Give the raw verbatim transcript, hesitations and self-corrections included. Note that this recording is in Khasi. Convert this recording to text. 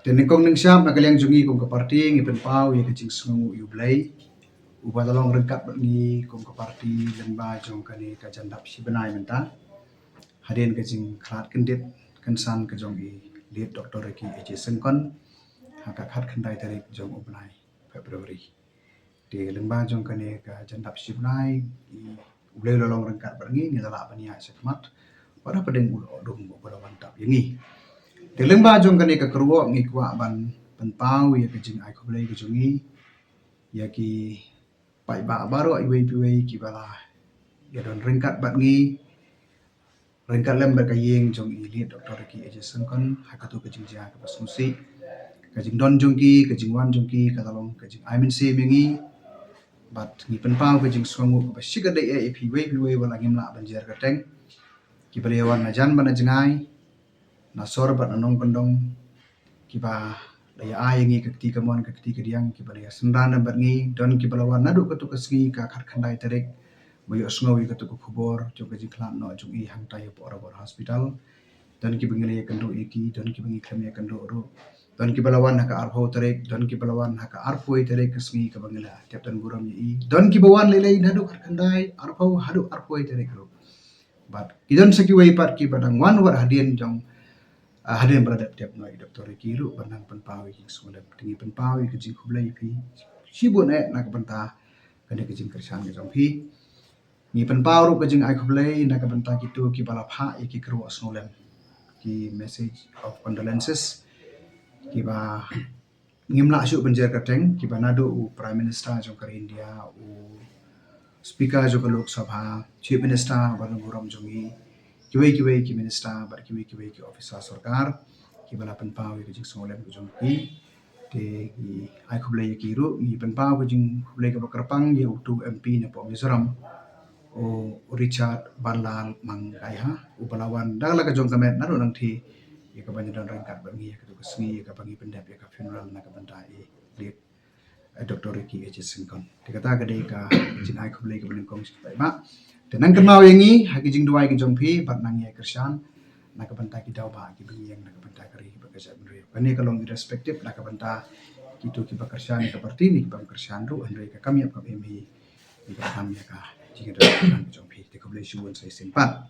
Te nyngkong nyngshap na ka liang jong ngi kum ka party ngi pynpaw ïa ka jingsngewnguh ïa U Blei uba la long ryngkat bad ngi kum ka party lyngba jong kane ka jan dap shi bnai mynta. Hadien ka jingkhlad kyndit kynsan ka jong i Late Doctor Ricky A J Syngkon ha ka khatkhyndai tarik jong u bnai February. Te lyngba jong kane ka jan dap shi bnai, i U Blei u la long ryngkat bad ngi, ngi la lah ban ïaid shakhmat. Wat hapdeng u la dum uba la wan tap ïa ngi. Te lyngba jong kane ka kyrwoh ngi kwah ban pynpaw ïa ka jingai khublei ka jong ngi ïa ki paidbah baroh iwei pa iwei kiba la ïa don ryngkat bad ngi, ryngkat lem bad ka ïing jong i Late Doctor Ricky A J Syngkon ha kato ka jingjia kaba sngewsih. Ka jingdon jong ki, ka jingwan jong ki ka la long ka jingai mynsiem ïa ngi. Bad ngi pynpaw ka jingsngewnguh kaba shikatdei ïa phi iwei pa iwei ba la ngim lah ban jer kyrteng, kiba la ïa wan na jan bad na jngai, na sor bad na nongkyndong, kiba la ïa ai ïa ngi ka kti kamon ka kti kadiang, kiba la ïa synran bad ngi. Don kiba la wan naduh kato ka sngi ka khatkhyndai tarik ba ïohsngew ïa kato ka khubor jong ka jingkhlad noh jong i hangtai hapoh Robert Hospital. Don kiba ngi la ïakynduh ïa ki, don kiba ngi khlem ïakynduh ruh. Don kiba la wan ha ka arphew tarik, don kiba la wan ha ka arphew tarik ka sngi kaba ngi la tep don burom ïa i. Don kiba wan lei lei naduh khatkhyndai, arphew haduh arphew tarik ruh. Bad ki don sa kiwei pat kiba dang wan wat hadien jong, ah, hadien ba la dep tep noh i Doctor Ricky ruh ban nang pynpaw ïa ki jingsngewlem. Te ngi pynpaw ïa ka jingkhublei ïa phi shibun eh na ka bynta kane ka jingkyrshan ka jong phi. Ngi pynpaw ruh ka jingai khublei na ka bynta kito kiba la phah ïa ki kyrwoh sngewlem, ki message of condolences, kiba ngim lah shuh ban jer kyrteng, kiba naduh u Prime Minister jong ka ri India, u Speaker jong ka Lok Sabha, Chief Minister ba don burom jong ngi, kiwei kiwei ki minister bad kiwei kiwei ki officer sorkar kiba la pynpaw ïa ka jingsngewlem ka jong ki. Te ngi ai khublei ïa ki ruh, ngi pynpaw ka jingkhublei kaba kyrpang ïa uto u M P napoh Mizoram, u Richard Banlal Mangaiha, uba la wan da la ka jong ka met naduh nangthie ïa kaba ngi don ryngkat bad ngi ïa kato ka sngi ïa kaba ngi pyndep ïa ka funeral na ka bynta i Late, eh, Doctor Ricky A J Syngkon. Te kata ka dei ka jingai khublei kaba nyngkong sha ki paidbah. Te nang kynmaw ïa ngi ha ki jingduwai ki jong phi bad nang ïai kyrshan na ka bynta ki daw ba kiba ngi ïeng na ka bynta ka ri bad ka jaitbynriew. Kane ka long irrespective na ka bynta kito kiba kyrshan ïa ka party ne kibym kyrshan ruh, hynrei ka kam ïap kam im hi, ngi kyrpad ïa ka jingïatrei ka jong phi. Te khublei shibun sa shisien pat.